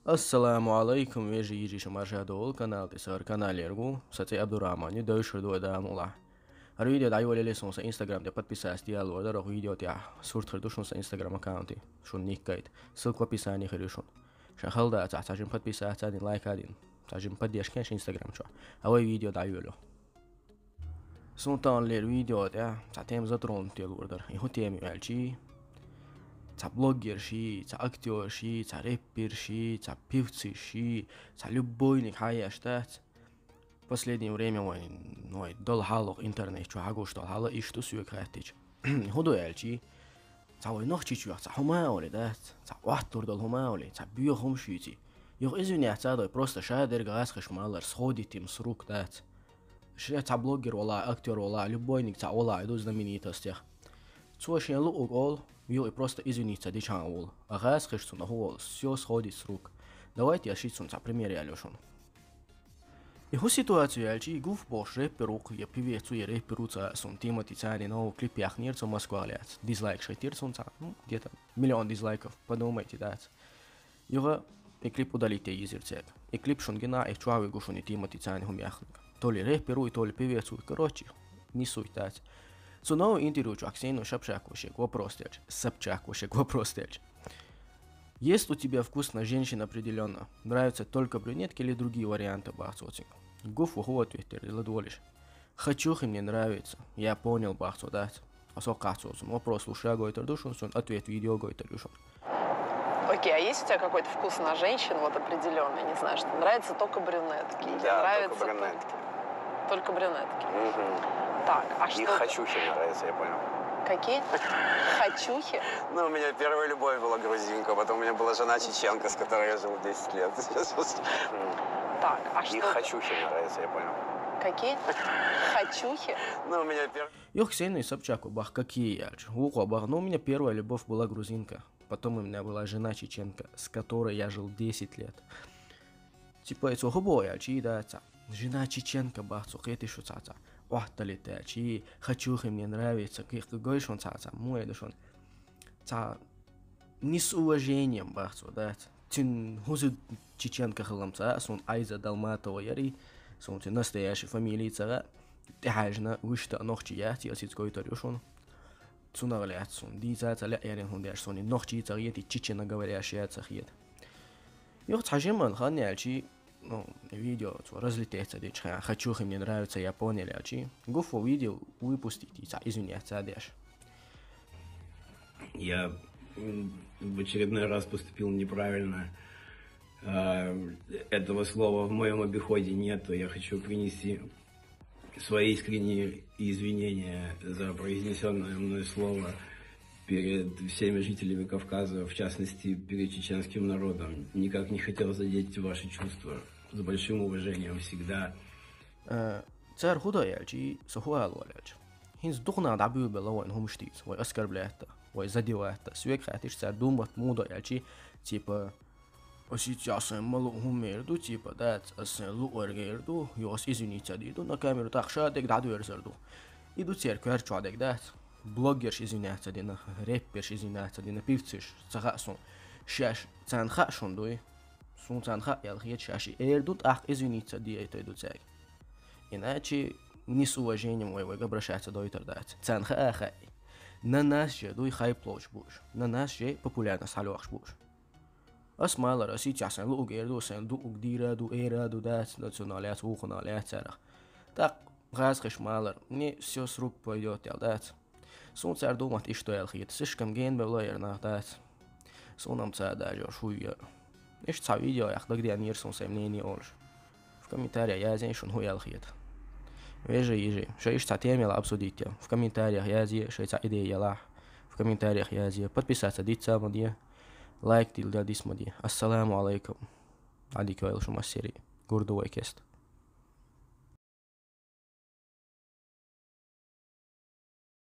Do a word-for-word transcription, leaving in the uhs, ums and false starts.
Ассаламу алайкум, вежарий, йижарий, шу марша дола канал тӀа, сара канал ерг ву, са цӀи Абдурахман ю, дойшур ду ай Дала мукъ лахь. ХӀара видео дӀайолале суна сан Instagram тӀа подписаться де аьлла вар дара, видео тӀехь сурт хир ду шуна сан Instagram аккаунте, шуна ник гайта. Ссылка в описании хир ю шуна. Шайн хала дацахь, цхьа жима подписаться а дина, лайк а дина, цхьа жима поддержка еш Instagram чохь. А вай видео дӀайолайо. Суна тахана лера видео тӀехь цхьа тема затронуть де луур дара. И хӀун тема ю аьлчи, цхьа блогерши, цхьа актёрши, цхьа рэперши, цхьа певциши, цхьа любойник хьаеш дац. Последнее время вайн, вай дала хьалох интернет чу хьагуш дала хьала иштта соьга хаьттича. ХӀун ду аьлчи, цхьа вай нохчичоьх цхьа хӀума а оле дац, цхьа Ӏоттур долу хӀума а оле, цхьа боьха хӀума шуьйци. Юха извиняться а дой, просто ша дерг гӀазкхаш малар сходит им с рук дац. Ша цхьа блогер вала, актёр вала, любойник цхьа вала, ду знаменитостях. Цо шен луъуг олу, юха и просто извиняться дичхьан волу. А гӀазкхаш цунна хӀу волу, всё сходит с рук. Давайте я ши цунна цхьа пример ялю шуна. И хӀу ситуацию аьлчи, и Гуф бохуш рэпер ву-кх, я певец ву, я рэпер ву ца а суна, Тимати Цани новый клип яхнера цо Москвах лаьцна. Дизлайк шайтира цунна цхьа, ну, где-то миллион дизлайков, подумайте, дац. Юха и клип удалить е йизира цаьрга. И клип шуна гина, и чохь вигу шуна и Тимати Цани хӀума яхнарг. То ли рэпер ву, то ли певец ву, короче, не суть дац. Цу новый интервью чохь Ксеной Собчаковс шега вопрос делча, Собчаковс шега вопрос делча. Есть у тебя вкус на женщин определённо? Нравятся только брюнетки или другие варианты, бах цо цуьнга. Гуф ву хӀу ответ дира, ладолиш. Хочу, и мне нравится. Я понял, бах цо, дац. А со кхахь цо цунна вопрос луш ша гойтур ду шуна, цунна ответ видео гойтур ю шуна. Окей, а есть у тебя какой-то вкус на женщин, вот определённый, не знаю, что нравится только брюнетки, или Да, нравится только только брюнетки. Только брюнетки. Мгм. Так, а И что? Хачухи нравятся, я понял. Какие? Хачухи? Ну, у меня первая любовь была грузинка, потом у меня была жена чеченка, с которой я жил десять лет. Так, а И что? Хачухи нравятся, я понял. Какие? Хачухи? Ну, у меня пер- Юха Ксеной Собчаковс бах какие аьлча. Вукхо бах, ну, у меня первая любовь была грузинка. Потом у меня была жена чеченка, с которой я жил десять лет. Типа, и цо хӀу боху аьлчи, да, цхьа жена чеченка бах цо, кхетий шу цхьа, цхьа Ӏотталита аьлчи, хачухи мне нравится, кхе-, гой шуна цхьа, цхьа, муха ду шуна, цхьа не с уважением бах цо, да, цхьа. Цуьнан хӀуза чеченка хилам ца а, суна Айза Далматова яри, суна цуьнан настоящий фамилия ца а, тӀехьаьжна, вуьшта а нохчи яц, я сица гойтур ю шуна. Цунах лаьцна суна дийца а ца лаьа ярин, хӀунда аьлча суна и нохчи ца хета, и чеченоговорящая ца хета. Юха цхьа жиманна хан яьлчи, ну, видео цо разлететься дичхьа, хачухи мне нравится, я понял яьлчи, Гуфо видео выпустить, и цхьа извиняться а деш. Я, м, в очередной раз поступил неправильно. А, этого слова в моём обиходе нету. Я хочу принести свои искренние извинения за произнесённое мной слово перед всеми жителями Кавказа, в частности, перед чеченским народом. Никак не хотел задеть ваши чувства. С большим уважением всегда. Э, цара хӀу до аьлчи, со хӀу ала волу аьлча. ХӀинца дукха нах дӀабуьйлабелла вайна хӀумаш дийца, вай оскорблять а, вай задевать а. Соьга хаьттича цара думат муха до аьлчи, типа, ас и цхьа сайн ма луъу хӀума эр ду, типа, дац, ас сайн луъург эр ду, юха ас извиняться дийр ду, на камеру тӀаккха ша дерг дӀадоьрзур ду. И ду церан коьрта чохь дерг, дац. Блогерш извиняться дина, рэперш извиняться дина, певцаш, ца хаьа суна. Шаьш царна хаьа шуна дуй. Суна царна хаьа аьлла хета, шаьш и эр ду, тӀаккха извиняться дийр ду цаьрга. Иначе не с уважением вай, вайга обращаться дойтур дац. Царна хаа хаьа. На нас же дуй хайп лоцуш бу уьш. На нас же популярность хьалоьхуш бу уьш. Ас ма аллара, ас и цхьа сайн луъург эр ду, сайн луъург дийр а ду, эр а ду, дац, национал яц, вукхунал яц царах. ТӀаккха гӀазкхаша ма аллара, не всё с рук пойдёт аьлла, дац. Суна цара думат иштта аьлла хета, слишком генабевлла яра нах, дац. Суна-м ца а дажо, шуй а. Иштта цхьа видео яккха дагадеанера суна сайн мнение олуш. В комментариях язъе шуна хӀун аьлла хета. Вежарий, йижарий, шайн иштта цхьа тема яла обсудить я. В комментариях язъе, шайн цхьа идея ялахь. В комментариях язъе. Подписаться диц а ма де. Лайк дилла дис ма де. Ассаламу алайкум. Ӏадика йойла шу массерий. Гур ду вай кеста.